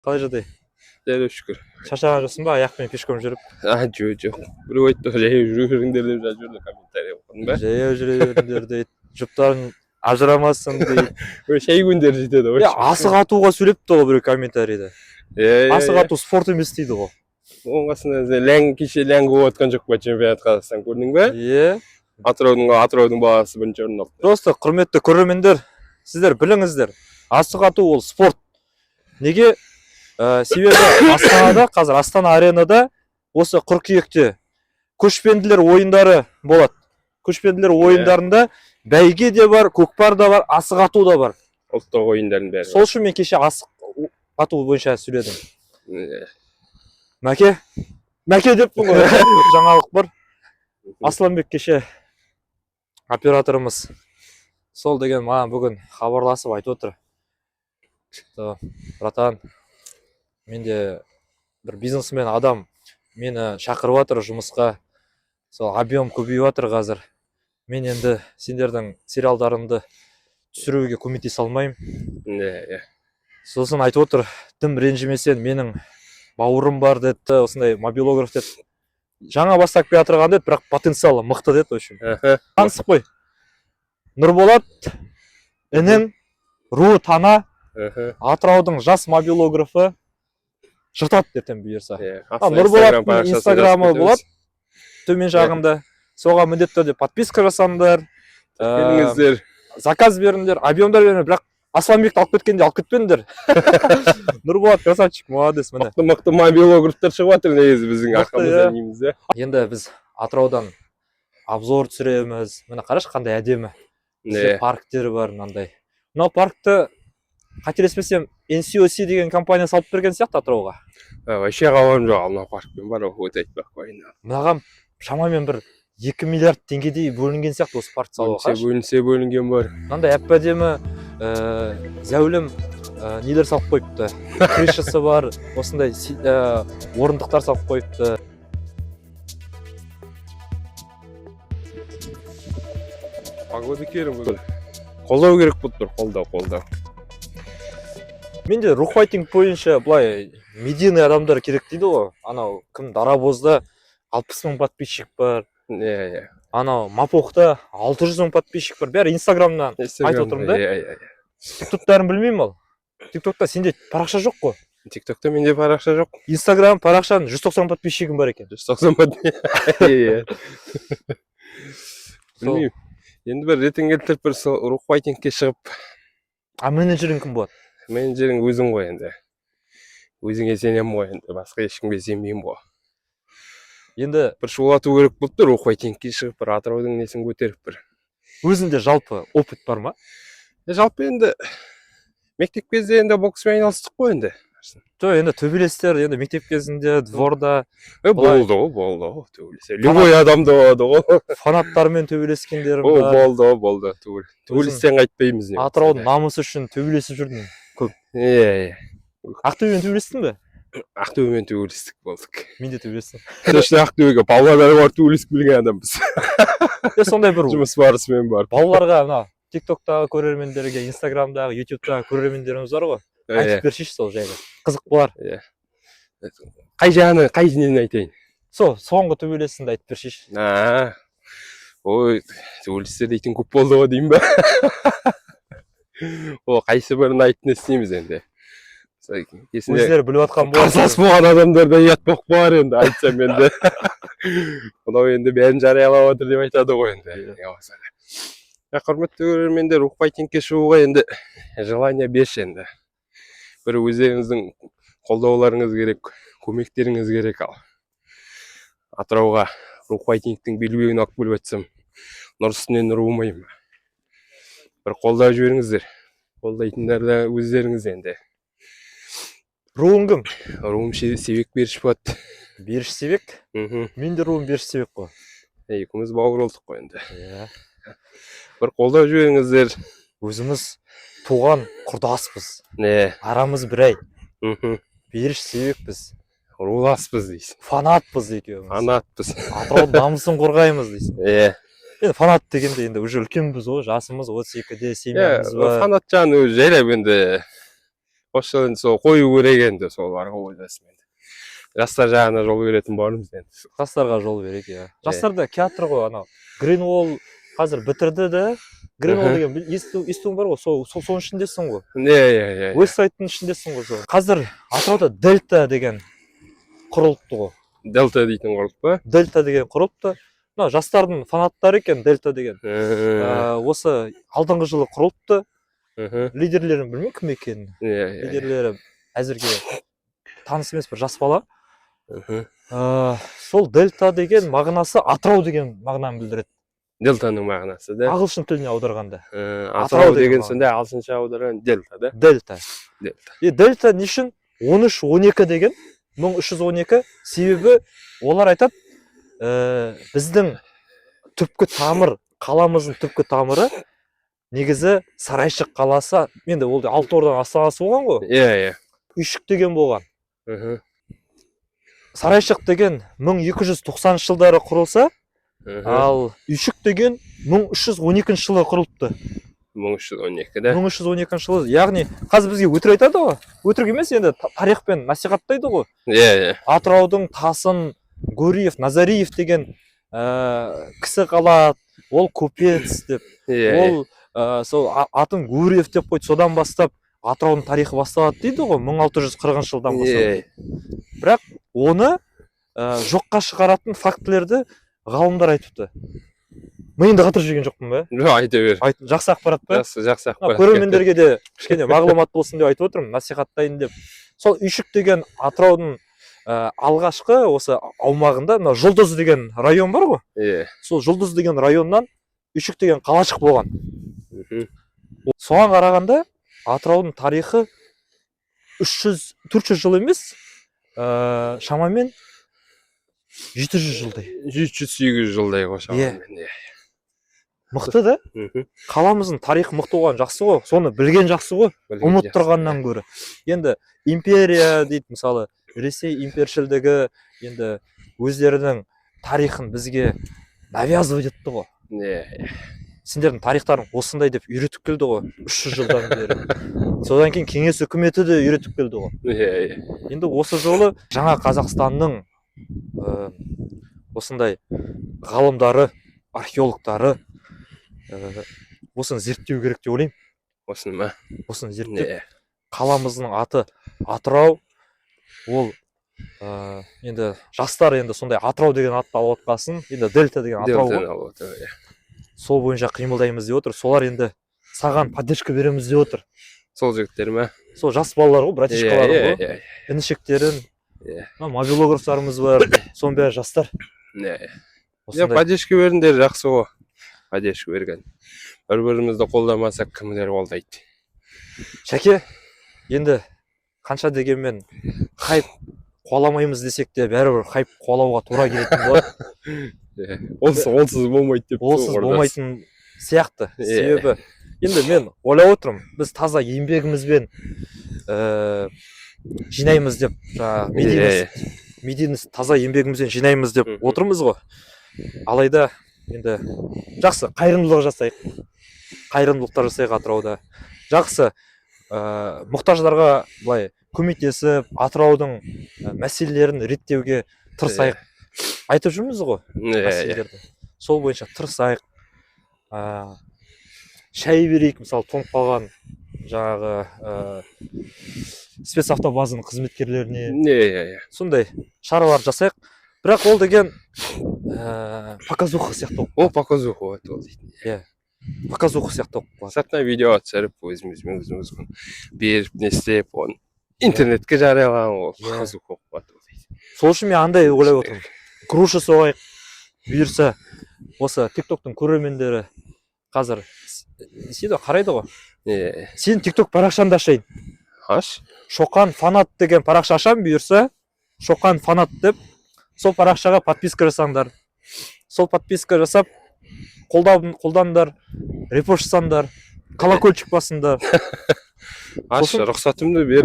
Қалай жағдай? Жайлы, шүкір. Шаршаған жоқсың ба аяқпен пешком жүріп? А, жоқ, біреу айтты, жаяу жүре беріңдер деп жазып жіберді, комментарий оқыдың ба? Жаяу жүре беріңдер дейді, жұптарың ажырамасын дейді. Ой, шай күндері жетеді ғой. Е, асық атуға сөйлепті ғой біреу комментарийде. Иә. Асық ату спорт емес дейді ғой. Оның қасында ләң, кеше ләңгі болып жатқан жоқ па, чемпионат Қазақстан, көрдің бе? Иә. Атыраудың баласы бірінші орын алды. Просто, құрметті көрермендер, сіздер біліңіздер, асық ату ол спорт. Неге? Себебі Астанада қазір, Астана Аренада осы қыркүйекте көшпенділер ойындары болады. Көшпенділер ойындарында бәйге де бар, көкпар да бар, асық ату да бар. Ұлттық ойындардың бәрі. Сол үшін мен кеше асық ату бойынша сөйледім. Иә. Мәке, Мәке деппін ғой. Жаңалық бар. Асланбек кеше, операторымыз сол деген, маған бүгін хабарласып айтып отыр: «Что, братан, менде бір бизнесмен адам мені шақырып жатыр жұмысқа, сол объем көбейіп жатыр қазір. Мен енді сендердің сериалдарыңды түсіруге көмектесе алмаймын». иә иә Сосын айтып отыр: «Тым ренжімесең, менің бауырым бар, – деді, – осындай мобилограф, – деді, – жаңа бастап келе жатырған, – деді, – бірақ потенциалы мықты», – деді. В общем, танысып қой, Нұрболат інің, руы Тана. Атыраудың жас мобилографы, жыртады ертең бұйырса. Иә. А, Нұрболаттың инстаграмы болады төмен жағында, соған міндетті түрде подписка жасаңдар. Келіңіздер. Заказ беріңдер, объемдар беріңдер, бірақ Асланбекті алып кеткенде алып кетпеңдер. Нұрболат красавчик, молодец, міне. Мықты, мықты мобилографтар шығып жатыр негізі біздің Мықты, арқамыздан иә. дейміз, иә. Енді біз Атыраудан обзор түсіреміз. Міне, қарашы, қандай әдемі. Бізде парктер бар мынандай. Мынау паркті, қателеспесем, NCOC деген компания салып берген сияқты Атырауға. Вообще хабарым жоқ. Ал мынау паркпен бар ғой, өте айтпай ақ қояйын. Мынаған шамамен бір 2 миллиард теңгедей бөлінген сияқты осы паркті салуға. Бөлінсе, Қарашы. бөлінсе, бөлінген бар. Мынандай әп әдемі, зәулім нелер салып қойыпты, крышасы бар осындай орындықтар салып қойыпты. Погода керім бүгін. Қолдау керек болып тұр, қолдау, қолдау. Менде Рух Файтинг бойынша былай медийный адамдар керек дейді ғой. Анау кім, Дарабозда 60 мың подписчик бар. иә иә Анау Мапохта 600 мың подписчик бар, бәрі инстаграмнан айтып отырмын да. иә иә иә Тиктоктарын білмеймін. Ал Тиктокта сенде парақша жоқ қой? Тиктокта менде парақша жоқ. Инстаграм парақшаның 190 подписчигім бар екен. 190 ба? Иә. Сол. Білмеймін енді, бір ретін келтіріп, бір сол Рух Файтингке шығып. А менеджерің кім болады? Менеджерің өзің ғой енді, өзіңе сенемін ғой енді, басқа ешкімге сенбеймін ғой. Енді бір шулату керек болып тұр, Рух Файтингке шығып, бір Атыраудың несін көтеріп бір. Өзіңде жалпы опыт бар ма? Жалпы енді мектеп кезде енді бокспен айналыстық қой енді. Жоқ, енді төбелестер енді мектеп кезінде дворда. Болды ғой, болды ғой, төбелесе любой адамда болады ғой. Фанаттармен төбелескендерім О, бар. болды ғой, болды, төбелестен қайтпаймыз не. Атыраудың намысы үшін төбелесіп жүрдім. Иә иә Ақтөбемен төбелестің бе? Ақтөбемен төбелестік болдық. Мен де төбелестім. Точно, Ақтөбеге, Павлодарға барып төбелесіп келген адамбыз. Е, сондай бір Жұмыс барысымен барып. балаларға, мына Тиктоктағы көрермендерге, инстаграмдағы, ютубтағы көрермендеріміз бар ғой, айтып берсейші сол жайлы, қызық болар. Қай жағını, қай нені айтайын? Сол соңғы төбелесіңді айтып берсейші. А, ой, төбелестер дейтін көп болды ғой деймін ба. О, қайсы бірін айтып не істейміз енді? Мысалы, есінде Өздері біліп жатқан болар. қарсылас болған адамдар да ұят болып қалар енді айтсам енді. Мынау енді бәрін жариялап жатыр деп айтады ғой енді. Не болса да. Ja, құрметті көрермендер, Рух Файтингке шығуға енді желание берші енді. Бір өздеріңіздің қолдауларыңыз керек, көмектеріңіз керек. Ал Атырауға Рух Файтингтің белбеуін алып келіп жатсам, нұр үстіне нұр болмай ма? Бір қолдап жіберіңіздер. Қолдайтындар да өздеріңіз енді. Руың кім? Руым Себек, Беріш болады. Беріш Себек. Мхм. Мен де руым Беріш Себек қой. Екеуміз бауыр болдық қой енді. Иә. Бір қолдап жіберіңіздер. Өзіміз туған құрдаспыз. Не? Арамыз бір ай. Беріш Себекпіз. Руласпыз дейсің. Фанатпыз екеуміз. Фанатпыз. Атыраудың намысын қорғаймыз дейсің. Иә. Енді фанат дегенде енді уже үлкенбіз ғой, жасымыз 32-де, семьямыз бар. Фанат жан өзі жайлап енді. Осы жылы енді сол қою керек енді, сол бар ғой ойласам енді. Жастар жағына жол беретін боламыз енді. Жастарға жол берейік, иә. Жастар да келатыр ғой, анау Гринволл қазір бітірді да. Гринволл деген естуің бар ғой, сол соның ішіндесің ғой. Иә. Веб-сайттың ішіндесің ғой сол. Қазір Атырауда Дельта деген құрылыпты ғой. Дельта дейтін құрылып па? Дельта деген құрылыпты. Мына жастардың фанаттары екен Дельта деген. Осы алдыңғы жылы құрылыпты. Лидерлерін білмеймін кім екенін. Иә, иә. Лидерлері әзірге таныс емес, бір жас бала. Сол Дельта деген мағынасы Атырау деген мағынаны білдіреді. Дельтаның мағынасы да. Ағылшын тіліне аударғанда. Атырау Атырау деген деген сонда ағылшынша аударған дельта да. Дельта. Дельта. И дельта не үшін 13-12 деген, 1312? Себебі олар айтады, біздің түпкі тамыр, қаламыздың түпкі тамыры негізі Сарайшық қаласы, енді ол Алтын Орданың астанасы болған ғой. Иә, иә. Үйшік деген болған. Сарайшық деген 1290 жылдары құрылса, ал Үйшік деген 1312 жылы құрылыпты. 1312 да. 1312 жылы, яғни қазір бізге өтірік айтады ғой. Өтірік емес енді, тарихпен насихаттайды ғой. Иә, иә. Атыраудың тасын Гурьев, Назариев деген кісі қалады, ол купец деп. Иә, иә. Ол сол атын Гурьев деп қойды, содан бастап Атыраудың тарихы басталады дейді ғой, 1640 жылдан бастап. Иә. Оны жоққа шығаратын фактілерді ғалымдар айтыпты. Миыңды қатырып жіберген жоқпын ба? Жоқ, айта бер. Айт, жақсы ақпарат па? Жақсы, жақсы Мына ақпарат. көрермендерге де кішкене мағлұмат болсын деп айтып отырмын, насихаттайын деп. Сол Үйшік деген Атыраудың алғашқы осы аумағында мына Жұлдыз деген район бар ғой. Сол Жұлдыз деген районнан Үйшік деген қалашық болған. Соған қарағанда Атыраудың тарихы 300 400 жыл емес, шамамен 700 жылдай. 700-800 жылдай ғой шамамен. Иә. Мықты да. Қаламыздың тарихы мықты болған жақсы ғой. Соны білген жақсы ғой. Білген Ұмыттырғаннан гөрі. Енді империя дейді, мысалы, Ресей импершілдігі енді өздерінің тарихын бізге навязывать етті ғой. Иә, иә. Сендердің тарихтарың осындай деп үйретіп келді ғой 300 жылдан бері. Содан кейін кеңес үкіметі де үйретіп келді ғой. Иә, иә. Енді осы жолы жаңа Қазақстанның осындай ғалымдары, археологтары осыны зерттеу керек деп ойлаймын. Осыны ма? Осыны зерттеп, қаламыздың аты Атырау, ол енді жастар енді сондай Атырау деген атты алып отқасын, енді Дельта деген Атырау ғой. Дельтаны алып отыр, иә. Сол бойынша қимылдаймыз деп отыр. Солар енді саған поддержка береміз деп отыр. Сол жігіттер ме? Сол жас балалар ғой, братишкаларың Иә, ғой, иә, інішектерің. Иә. Мына мобилографтарымыз бар, соның бәрі жастар. Иә. Иә, Осындай. поддержка беріңдер, жақсы ғой. Поддержка берген. Бір-бірімізді қолдамасақ, кімдер қолдайды? Шәке, енді қанша дегенмен хайп қуаламаймыз десек те, бәрібір хайп қуалауға тура келетін болады. Иә. Олсыз болмайды деп. Олсыз ордасы. Болмайтын сияқты. Иә. Себебі енді мен ойлап отырмын, біз таза еңбегімізбен жинаймыз деп, жаңағы медийность таза еңбегімізбен жинаймыз деп отырмыз ғой. Алайда енді жақсы қайырымдылық жасайық, қайырымдылықтар жасайық Атырауда. Жақсы, мұқтаждарға былай көмектесіп, Атыраудың мәселелерін реттеуге тырысайық. Айтып жүрміз ғой Иә. мәселелерді. Сол бойынша тырысайық. Шай берейік, мысалы, тоңып қалған жаңағы спецавтобазаның қызметкерлеріне. Иә, иә, иә. Сондай шаралар жасайық. Бірақ ол деген показуха сияқты болып Ол показуха болады ол дейтін. Иә, показуха сияқты болып қалады. Сыртынан видео түсіріп, өзімізбен өзіміз беріп, не істеп, оны интернетке жариялаған, ол показуха болып қалады ол дейтін. Сол үшін мен андай ойлап отырмын: груша соғайық. Бұйырса, осы Тик Токтың көрермендері қазір не істейді ғой, қарайды ғой. Иә. Сен Тик Ток парақшаңды ашайын. Аш. Шоқан фанат деген парақша ашамын, бұйырса. Шоқан фанат деп, сол парақшаға подписка жасаңдар. Сол подписка жасап, қолдаңдар, репост жасаңдар, колокольчик басыңдар. Аш, рұқсатымды бер.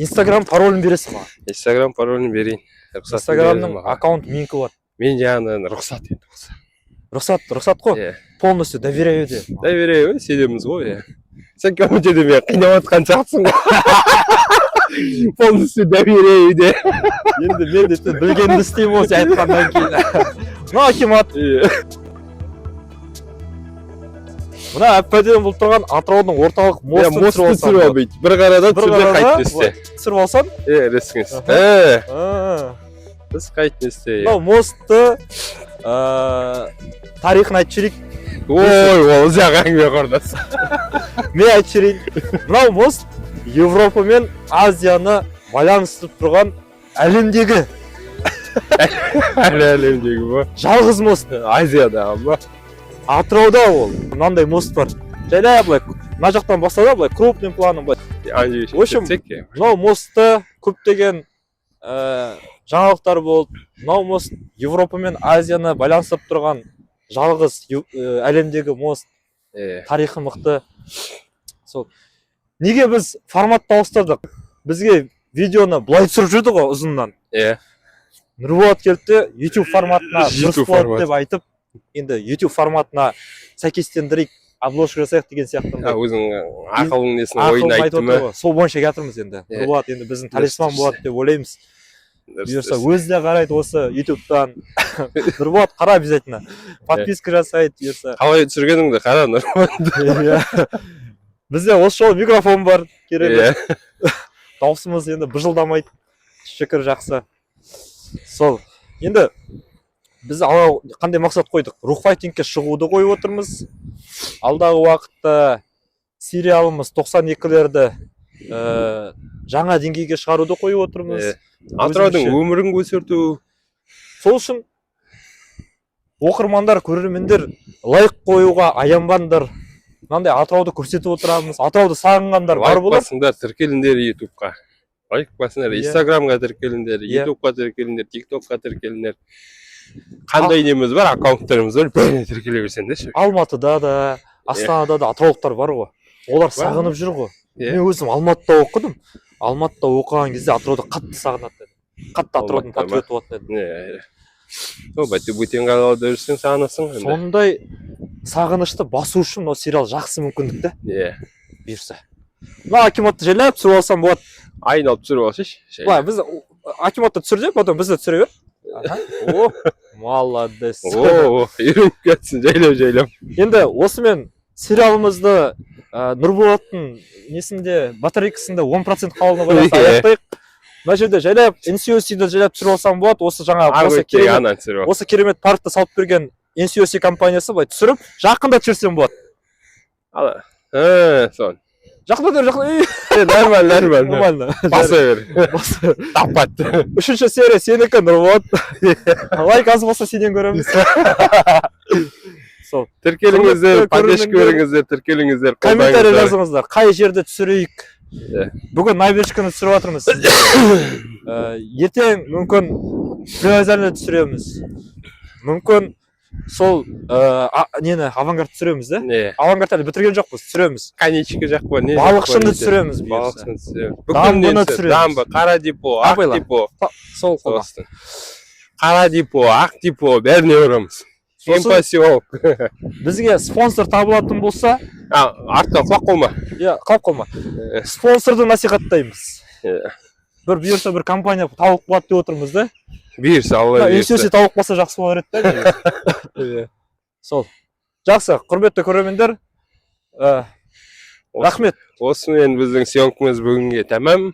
Инстаграм паролін бересің маған. Инстаграм паролін берейін. Рұқсатын Инстаграмның бересің маған. Аккаунт менікі болады. Мен жағынан рұқсат енді болса. Рұқсат, рұқсат қой. Иә. Полностью доверяю де. Доверяю, сенеміз ғой, иә. Сен комментарийде мені қинап жатқан сияқтысың ғой, полностью доверяю де. Енді мен де білгенімді істеймін ғой сен айтқаннан кейін. Мына акимат, мына әп әдемі болып тұрған Атыраудың орталық мостын мостты түсіріп алсам түсіріп ал болады. Бүйтіп бір қарада Бір түсір де, қарада қайтып істе. Түсіріп алсаң. Е, ресіңіз. Аха. Е, А. біз қайтып істе. Мынау мостты тарихын айтып жіберейік. Ой, ол ұзақ әңгіме, құрдас. Мен айтып жіберейін. Мынау мост Европа мен Азияны байланыстырып тұрған әлемдегі Әлі әлемдегі ба? жалғыз мост. Азиядағы ба? Атырауда ол мынандай мост бар. Жайлап былай мына жақтан бастады, былай крупным планом былай. Ана жерге В общем, жетсек, е. Мынау мостты көптеген жаңалықтар болды. Мынау мост Европа мен Азияны байланыстырып тұрған жалғыз әлемдегі мост. Тарихы мықты. Сол неге біз форматты ауыстырдық? Бізге видеоны былай түсіріп жүрді ғой ұзыннан. Нұрболат келді де, YouTube форматына дұрыс YouTube болады формат. деп айтып, енді YouTube форматына сәйкестендірейік, обложка жасайық деген сияқты. А, өзің ақылың несін, Ақылын ойын айтып айтты отыр ма? ғой. Сол бойынша келатырмыз енді. Нұрболат енді біздің талисман болады деп ойлаймыз. Бұйырса, өзі де қарайды осы ютубтан. Нұрболат, қара, обязательно подписка жасайды, бұйырса. Қалай түсіргеніңді қара, Нұрболат. Иә. Бізде осы жолы микрофон бар, керемет. Дауысымыз енді быжылдамайды, шүкір, жақсы. Сол енді біз анау қандай мақсат қойдық? Рухфайтингке шығуды қойып отырмыз. Алдағы уақытта сериалымыз 92-лерді жаңа деңгейге шығаруды қойып отырмыз. Атыраудың Өзімізше. өмірін көсерту. Сол үшін, оқырмандар, көрермендер, лайк қоюға аянбаңдар. Мынандай Атырауды көрсетіп отырамыз. Атырауды сағынғандар бар Лайк болар. басыңдар, тіркеліңдер ютубқа, лайк басыңдар. Инстаграмға тіркеліңдер, ютубқа тіркеліңдер, тиктокқа тіркеліңдер. Қандай неміз бар, аккаунттарымыз бар, бәріне тіркеле берсеңдерші. Алматыда да, Астанада да атыраулықтар бар ғой, олар сағынып жүр ғой. Мен өзім Алматыда оқыдым. Алматыда оқыған кезде Атырауды қатты сағынатын едім, қатты Атыраудың Алматыда ма? патриоты болатын едім. Иә, ну бәтте, бөтен қалада жүрсең, сағынасың енді. Сондай сағынышты басу үшін мынау сериал жақсы мүмкіндік та. Бұйырса, мына акиматты жайлап түсіріп алсам болады. Айналып түсіріп алсайшы. Былай біз акиматты түсір де, потом бізді түсіре бер. Аха. О, молодец. О, үйреніп кетсін жайлап жайлап. Енді осымен сериалымызды Нұрболаттың несінде, батарейкасында 10% қалуына байланысты аяқтайық. Мына жерде жайлап NCOC-ді жайлап түсіріп алсам болады. Осы жаңа Арғы осы беттегі керемет, ананы түсіріп ал. Осы керемет паркті салып берген NCOC компаниясы. Былай түсіріп, жақында түсірсем болады. Ала. Сон. Жақында тұр, жақында. Ей, Е, нормально, нормально. Нормально. Баса бер. Баса. Таппады. Үшінші серия сенікі, Нұрболат. Лайк аз болса, сенен көреміз. Сол. Тіркеліңіздер, Құрметті поддержка көрермендер, беріңіздер, тіркеліңіздер, комментарий қолдаңыздар. жазыңыздар, қай жерде түсірейік. Бүгін набережканы түсіріп жатырмыз. Ертең мүмкін Приозерный түсіреміз, мүмкін сол нені, Авангард түсіреміз да. Не, Авангард әлі бітірген жоқпыз, түсіреміз. Конечка жақ па, не жақ па, Балықшыны не түсіреміз бұйырса. Балықшыны түсіреміз. Дамбыны Бүкіл не түсіреміз. Дамбы, қара депо, ақ Абайла. депо. Сол қолда. Сосын. Қара депо, ақ депо, бәріне барамыз. Сосын Поселок. бізге спонсор табылатын болса, А, артқа құлап қалма. Иә, қалып қалма. Спонсорды насихаттаймыз. Бір бұйырса, бір компания тауып қалады деп отырмыз да. Бұйырса, Алла бұйырса. NCOC тауып қалса, жақсы болар еді да негізі. Сол жақсы, құрметті көрермендер, рахмет. Осымен біздің съемкамыз бүгінге тәмам.